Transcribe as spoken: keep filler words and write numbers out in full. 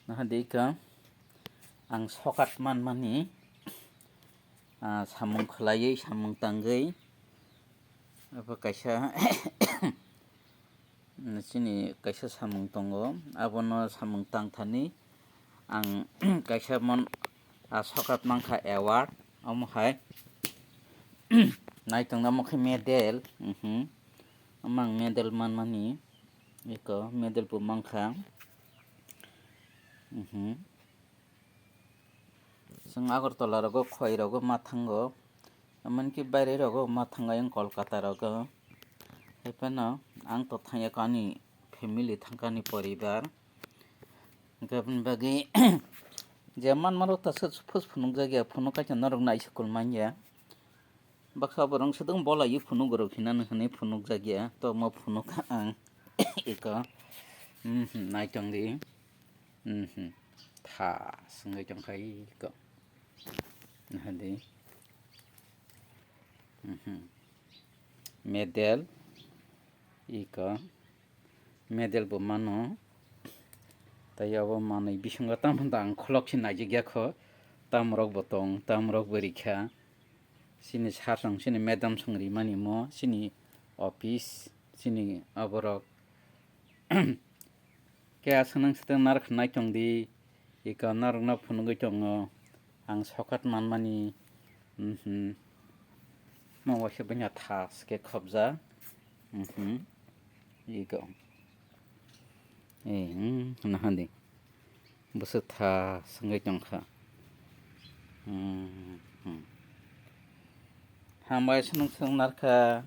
Naha di ka ang sokat manmani, ah, samung khlaiwi, samung tangwi. Abo kaisa, chini kaisa samung tongo, abono samung tangthani ang kaisa mon, ah, sokat mankha award, omo hai naitongna omo khe medal, mhm. Omo ang medal manmani, eko medal bo mankha. Mhm. Chwng Agartala rogo, khoi rogo ma thango, emonki baire rogo ma thango, ayang Kolkata rogo. Hai phano ang to thangya kho, ani family thangkha, ani poribar. Hwnkhe aboni bagwi je manmano ta se phus phunukjak ya, phunuk kaitor norok nai se kul manya. Baksa borok swdwng bolai phunuk rok hinani hwnwi phunukjak ya, to omo phunukha ang. Eko, mhm, naitong di. Mhm. Tha swngwi tongkha eko. Naha di. Mhm. Medal. Eko. Medal bo mano. Tai abo manwi bisingo tamo da ang khulok se naijak ya kho. Tamrok bo tong, tamrok bo rikha. Chini sir song, chini madam song rimani mo, chini office, chini aborok. Khe aswk nang swtwng narwk nai tong di, eko norokno phunugwi tongo, ang sokat manmani, mhm. Mo waisa bwnya tha swkhe khobjak, mhm. Eko. Eh, hmm, hwnna hwn di. Bwswk tha swngwi tongkha. Hmm, hmm. Hambai se nwng swng narkha.